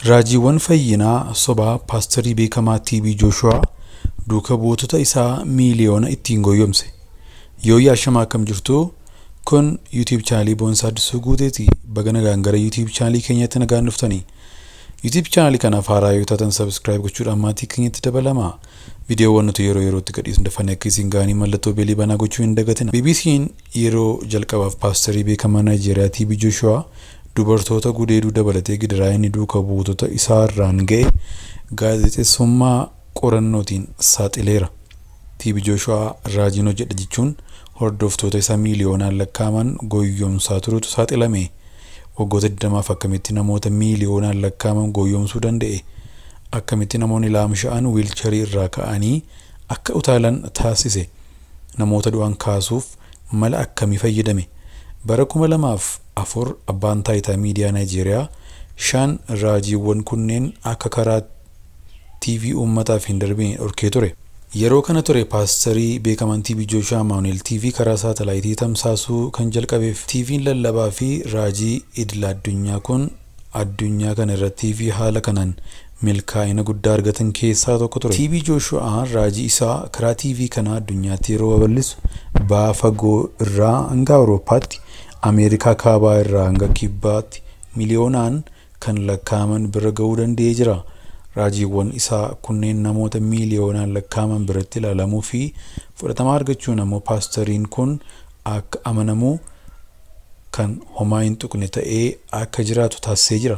Raajiiwwan fayyinaa sobaa paasterii beekamaa TB Jooshuwaa duuka buutota isaa miiliyoona ittiin goyyomse. Yooyyaa ashamaa akkam jirtu? Kun YouTube chaanalii Boonsaa Addisuu Guuteeti. Baga nagaan gara YouTube chaanalii keenyatti nagaan dhuftanii. YouTube chaanalii kanaaf haaraa yoo taatan subscribe gochuudhaan maatii keenyatti dabalamaa. Viidiyoowwan nuti yeroo yerootti gadhiisnu dafanii akka isin ga'anii mallattoo beelii banaa gochuu hin dagatina. BBC'n yeroo jalqabaaf paasterii beekamaa Naayijeeriyaa TB Jooshuwaa dubartoota gudeeduu dabalatee gidiraa inni duuka buutota isaa irraan ga'e gaazexeessummaa qorannootiin saaxileera. TB Jooshuwaa raajiin hojjedha jechuun hordoftoota isaa miiliyoonaan lakkaa'aman goyyomsaa turutu saaxilame. Waggoota 20f akkamitti namoota miiliyoonaan lakkaa'aman goyyomsuu danda'e? Akkamitti namoonni laamsha'an wiilcharii irraa ka'anii akka utaalan taasise? Namoota du'an kaasuuf mala akkamii fayyadame? Bara 2004 abbaan taayitaa miidiyaa Naayijeeriyaa shan raajiiwwan kunneen akka karaa TV uummataaf hin darbine dhorkee ture. Yeroo kana ture paasterii beekamaan TB Jooshuwaa Amaanu'eel TV karaa saatalaayitii tamsaasuu kan jalqabeef. TV'n lallabaa fi raajii idila addunyaa kun addunyaa kana irratti TV haala kanaan milkaa'ina guddaa argatan keessaa tokko ture. TB Jooshuwaan raajii isaa karaa TV kanaa addunyaatti yeroo babal'isu baha fagoo irraa hanga Awurooppaatti, Ameerikaa kaabaa irraa hanga kibbaatti miliyoonaan kan lakkaa'aman bira ga'uu danda'ee jira. Raajiiwwan isaa kunneen namoota miiliyoonaan lakkaa'aman biratti ilaalamuu fi fudhatama argachuun ammoo paasteriin kun akka amanamu kan homaa hin tuqne ta'ee akka jiraatu taasisee jira.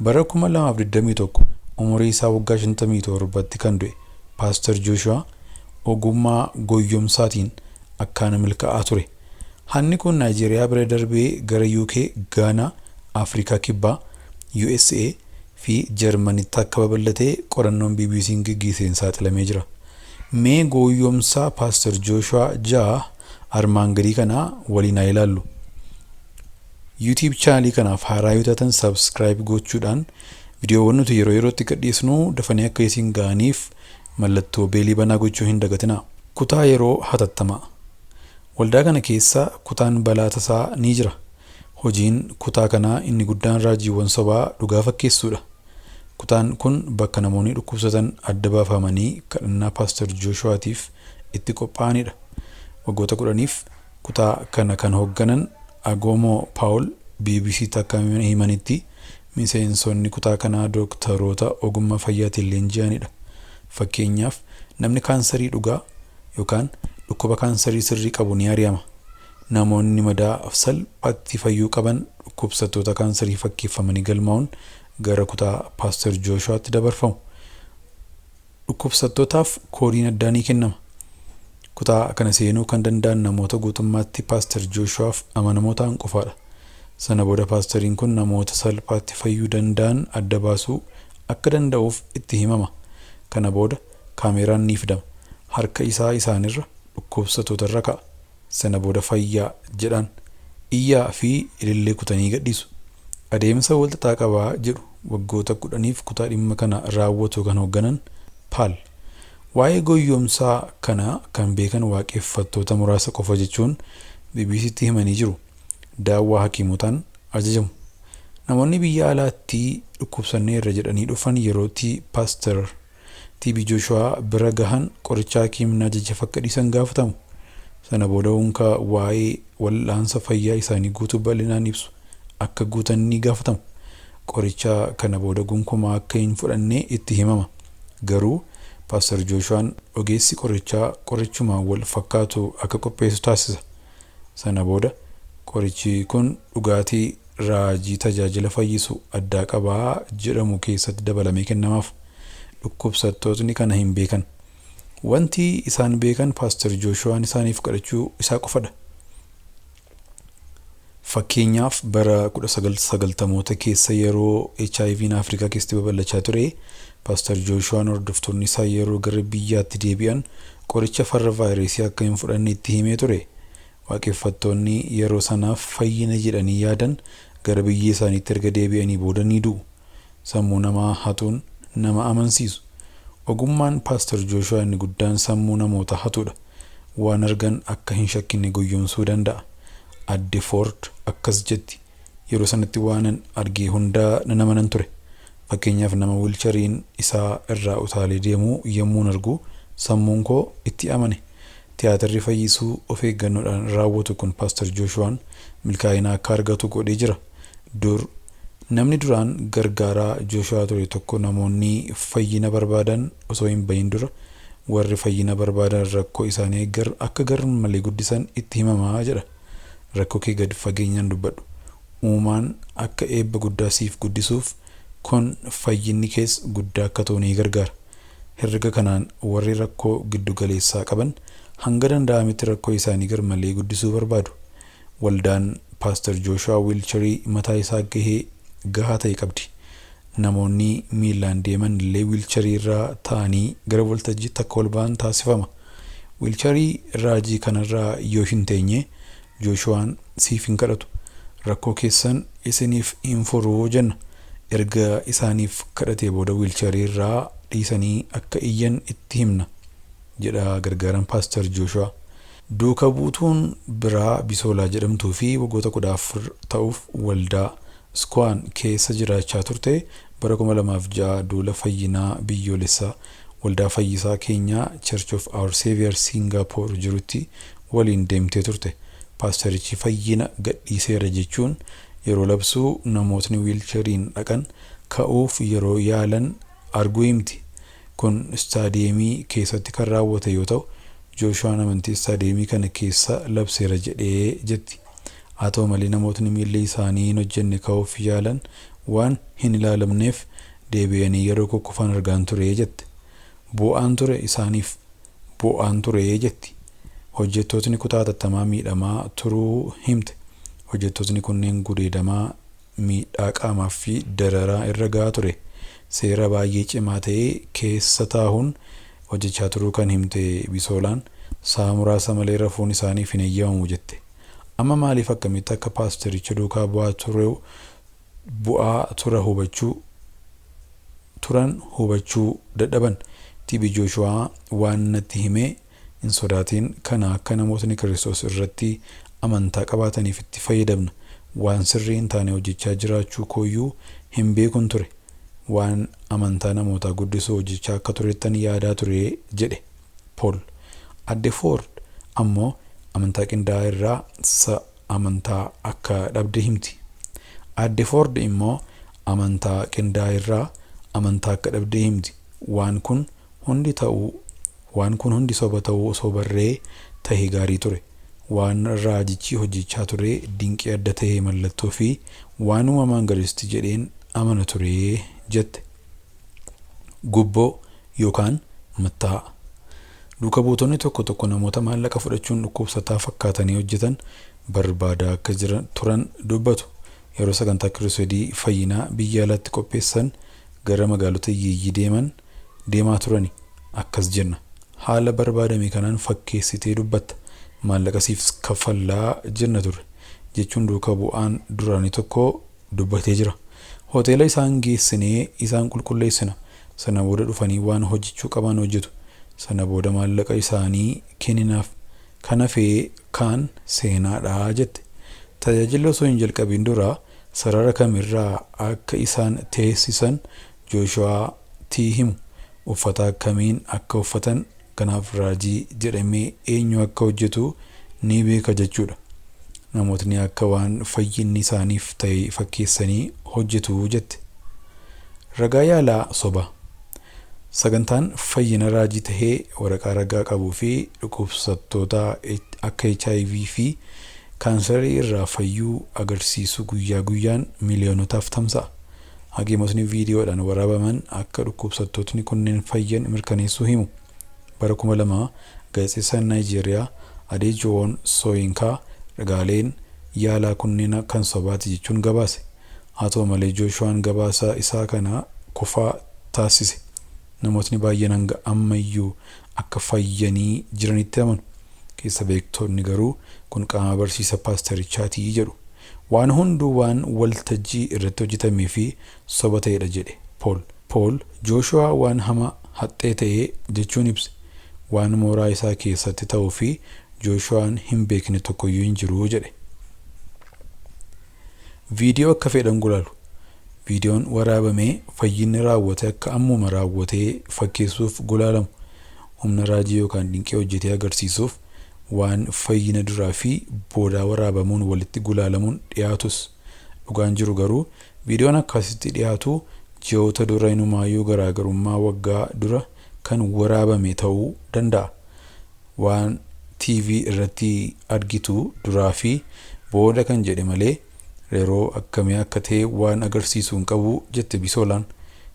Bara 2021 umurii isaa waggaa 57tti kan du'e Paaster Jooshuwaa ogummaa goyyomsaatiin akkaan milkaa'aa ture. Hanni kun Naayijeeriyaa bira darbee gara UK, Gaanaa, Afrikaa Kibbaa, USA fi Jarmanitti akka babal'ate qorannoon BBC'n geggeesseen saaxilamee jira. Mee goyyomsaa Paaster Jooshuwaa ja'a armaan gadii kana waliin haa ilaallu. YouTube chaanalii kanaaf haaraa yoo taatan subscribe gochuudhaan viidiyoowwan nuti yeroo yerootti gadhiisnu dafanii akka isin ga'aniif mallattoo beelii banaa gochuu hin dagatinaa. Kutaa yeroo hatattamaa. Waldaa kana keessa kutaan balaa tasaa ni jira. Hojiin kutaa kanaa inni guddaan raajiiwwan sobaa dhugaa fakkeessuudha. Kutaan kun bakka namoonni dhukkubsatan adda baafamanii kadhannaa Paaster Jooshuwaatiif itti qophaa'anidha. Waggoota 10f kutaa kana kan hoogganan Agoomoo Paawul BBCtti akka himanitti miseensonni kutaa kanaa dooktaroota ogummaa fayyaatiin leenji'anidha. Fakkeenyaaf namni kaansarii dhugaa yookaan dhukkuba kaansarii sirrii qabu ni ari'ama. Namoonni madaa salphaatti fayyuu qaban dhukkubsattoota kaansarii fakkeeffamanii galmaa'uun gara kutaa Paaster Jooshuwaatti dabarfamu. Dhukkubsattootaaf koodiin addaa ni kennama. Kutaa kana seenuu kan danda'an namoota guutummaatti Paaster Jooshuwaaf amanamoo ta'an qofaadha. Sana booda paasteriin kun namoota salphaatti fayyuu danda'an adda baasuu akka danda'uuf itti himama. Kana booda kaameraan ni fidama. Harka isaa isaanirra dhukkubsattootarra ka'a. Sana booda fayyaa jedhaan iyyaa fi ilillee kutanii gadhiisu. Adeemsa walxaxaa qabaa jedhu waggoota 10f kutaa dhimma kana raawwatu kan hoogganan Paal. Waa'ee goyyomsaa kana kan beekan waaqeffattoota muraasa qofa jechuun BBCtti himanii jiru. Daawwaa hakiimotaan ajajamu. Namoonni biyya alaatti dhukkubsanneerra jedhanii dhufan yerootti Paaster TB Jooshuwaa bira gahan qoricha hakiimni ajajeef akka dhiisan gaafatamu. Sana booda unka waa'ee wal'aansa fayyaa isaanii guutuu bal'inaan ibsu akka guutan ni gaafatamu. Qoricha kana booda gonkumaa akka hin fudhanne itti himama. Garuu Paaster Jooshuwaan ogeessi qorichaa qorichumaan wal fakkaatu akka qopheessu taasisa. Sana booda qorichi kun dhugaatii raajii tajaajila fayyisu addaa qabaa jedhamu keessatti dabalamee kennamaaf. Dhukkubsattootni kana hin beekan. Wanti isaan beekan Paaster Jooshuwaan isaaniif kadhachuu isaa qofadha. Fakkeenyaaf bara 1990moota keessa yeroo HIV'n Afrikaa keessatti babal'achaa ture, Paaster Jooshuwaan hordoftoonni isaa yeroo gara biyyaatti deebi'an qoricha farra vaayirasii akka hin fudhanne itti himee ture. Waaqeffattoonni yeroo sanaaf fayyina jedhanii yaadan gara biyya isaaniitti erga deebi'anii booda ni du'u. Sammuu namaa hatuun nama amansiisu. Ogummaan Paaster Jooshuwaa inni guddaan sammuu namoota hatuudha. Waan argan akka hin shakkine goyyomsuu danda'a. Adde Foord akkas jetti. Yeroo sanatti waanan arge hundaa nan amanan ture. Fakkeenyaaf nama wiilchariin isaa irraa utaalee deemu yommuun argu sammuun koo itti amane. Tiyaatirri fayyisuu of eeggannoodhaan raawwatu kun Paaster Jooshuwaan milkaa'ina akka argatu godhee jira. Dur namni duraan gargaaraa Jooshuwaa ture tokko namoonni fayyina barbaadan osoo hin bahin dura warri fayyina barbaadan rakkoo isaanii akka garmalee guddisan itti himamaa jedha. Rakkoo kee gad fageenyaan dubbadhu. Uumaan akka eebba guddaa siif guddisuuf kun fayyinni kees guddaa akka ta'u ni gargaara. Herrega kanaan warri rakkoo giddu galeessaa qaban hanga danda'ametti rakkoo isaanii garmalee guddisuu barbaadu. Waldaan Paaster Jooshuwaa wiilcharii mataa isaa gahee gahaa ta'e qabdi. Namoonni miilaan deeman illee wiilcharii irra taa'anii gara waltajjiitti akka ol ba'an taasifama. Wiilcharii raajii kanarraa yoo hin teenye Jooshuwaan siif hin kadhatu. Rakkoo keessan isiniif hin furuu jenna. Erga isaaniif kadhatee booda wiilcharii irraa dhiisanii akka iyyan itti himna jedha gargaaraan Paaster Jooshuwaa. Duuka buutuun biraa Bisoolaa jedhamtuu fi waggoota 14 ta'uuf waldaa Iskwaan keessa jiraachaa turte bara 2006 duula fayyinaa biyyoolessaa waldaa fayyisaa keenyaa Church of Our Savior Singapore jirutti waliin deemtee turte. Paasterichi fayyina gadhiiseera jechuun yeroo labsuu namootni wiilchariin dhaqan ka'uuf yeroo yaalan arguu himti. Kun istaadiyeemii keessatti kan raawwate yoo ta'u, Jooshuwaan amantii istaadiyeemii kana keessa labseera jedhee jetti. Haa ta'u malee namootni miilli isaanii hin hojjenne ka'uuf yaalan waan hin ilaalamneef deebi'anii yeroo kukkufan argaan ture jette. Bu'aan ture isaaniif bu'aan ture jetti. Hojjettootni kutaa hatattamaa miidhamaa turuu himte. Hojjettootni kunneen gudeedamaa miidhaa qaamaa fi dararaa irra gahaa ture. Seera baay'ee cimaa ta'e keessa taa'uun hojjechaa turuu kan himte Bisoolaan sa'a muraasa malee rafuun isaaniif hin eeyyamamu jette. Amma maaliif akkamitti akka paastericha duukaa bu'aa tura hubachuu turan hubachuu dadhaban. TB Jooshuwaa waan natti himee hin sodaatin kana akka namootni Kiristoos irratti amantaa qabaataniif itti fayyadamna. Waan sirrii hin taane hojjechaa jiraachuu kooyyuu hin beekun ture. Waan amantaa namootaa guddisuu hojjechaa akka turettan yaadaa ture jedhe Pool. Adde Foord ammoo amantaa qindaa'aa irraa amantaa akka dhabde himti. Adde Foord immoo amantaa qindaa'aa irraa amantaa akka dhabde himti. Waan kun hundi ta'uu waan kun hundi soba ta'uu osoo barree ta'e gaarii ture. Waan raajichi hojjechaa ture dinqii adda ta'e mallattoo fi waan uumamaan gadisti jedheen amana ture jette. Gubboo yookaan mattaa'a. Duuka buutonni tokko tokko namoota maallaqa fudhachuun dhukkubsataa fakkaatanii hojjetan barbaadaa akka jiran turan dubbatu. Yeroo sagantaa Kiristoodii fayyinaa biyya alaatti qopheessan gara magaalota hiyyeeyyii deemaa turani. Akkas jenna. Haala barbaadame kanaan fakkeessitee dubbatta. Maallaqa siif kaffallaa jenna ture jechuun duuka bu'aan duraanii tokko dubbatee jira. Hoteela isaan geessinee isaan qulqulleessina. Sana booda dhufanii waan hojjechuu qaban hojjetu. Sana booda maallaqa isaanii kenninaaf. Kana fee kaan seenaadha jette. Tajaajilli osoo hin jalqabin dura sarara kamirraa akka isaan teessisan Jooshuwaatti himu. Uffata akkamiin akka uffatan kanaaf raajii jedhamee eenyu akka hojjetu ni beeka jechuudha. Namootni akka waan fayyinni isaaniif ta'e fakkeessanii hojjetu jette. Ragaa yaalaa soba. Sagantaan fayyina raajii tahee waraqaa ragaa qabuu fi dhukkubsattoota akka HIV fi kaansarii irraa fayyuu agarsiisu guyyaa guyyaan miiliyoonotaaf tamsa'a. Hakiimotni viidiyoodhaan waraabaman akka dhukkubsattootni kunneen fayyan mirkaneessuu himu. Bara 2000 gaazexeessaan Naayijeeriyaa Adejoon Sooyinkaa ragaaleen yaalaa kunneen kan sobaati jechuun gabaase. Haa ta'u malee Jooshuwaan gabaasa isaa kana kufaa taasise. Namootni baay'een hanga ammayyuu akka fayyanii jiranitti amanu. Keessa beektonni garuu kun qaama barsiisa paasterichaatii jedhu. Waan hunduu waan waltajjii irratti hojjetamee fi soba ta'edha jedhe Pool. Pool Jooshuwaa waan hama haxxee ta'e jechuun ibse. Waan mooraa isaa keessatti ta'uu fi Jooshuwaan hin beekne tokkoyyuu hin jiru jedhe. Viidiyoo akka fedhan gulaalu. Viidiyoon waraabamee fayyinni raawwate akka ammuma raawwatee fakkeessuuf gulaalamu. Humna raajii yookaan dinqii hojjetee agarsiisuuf waan fayyina duraa fi boodaa waraabamuun walitti gulaalamuun dhiyaatus, dhugaan jiru garuu viidiyoon akkasitti dhiyaatu ji'oota dura, inumaayyuu garaagarummaa waggaa dura kan waraabame ta'uu danda'a. Waan TV irratti argitu duraa fi booda kan jedhe malee yeroo akkamii akka ta'e waan agarsiisu hin qabu, jette Bisoolaan.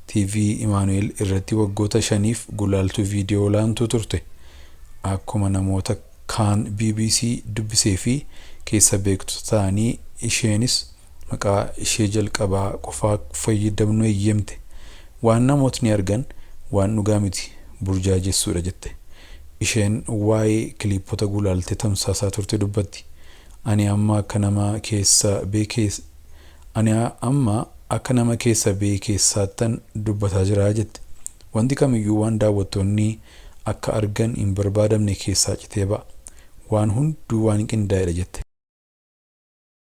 TV Imaanu'eel irratti waggoota 5f gulaaltuu viidiyoo olaantuu turte. Akkuma namoota kaan BBC dubbisee fi keessa beektota ta'anii, isheenis maqaa ishee jalqabaa qofaa fayyadamnu eeyyamte. Waan namootni argan waan dhugaa miti, burjaajessuudha, jette. Isheen waa'ee kiliipota gulaaltee tamsaasaa turte dubbatti. Ani amma akka nama keessa beekeessaattan dubbataa jira, jette. Wanti kamiyyuu waan daawwattoonni akka argan hin barbaadamne keessaa citee ba'a. Waan hunduu waan qindaa'edha, jette.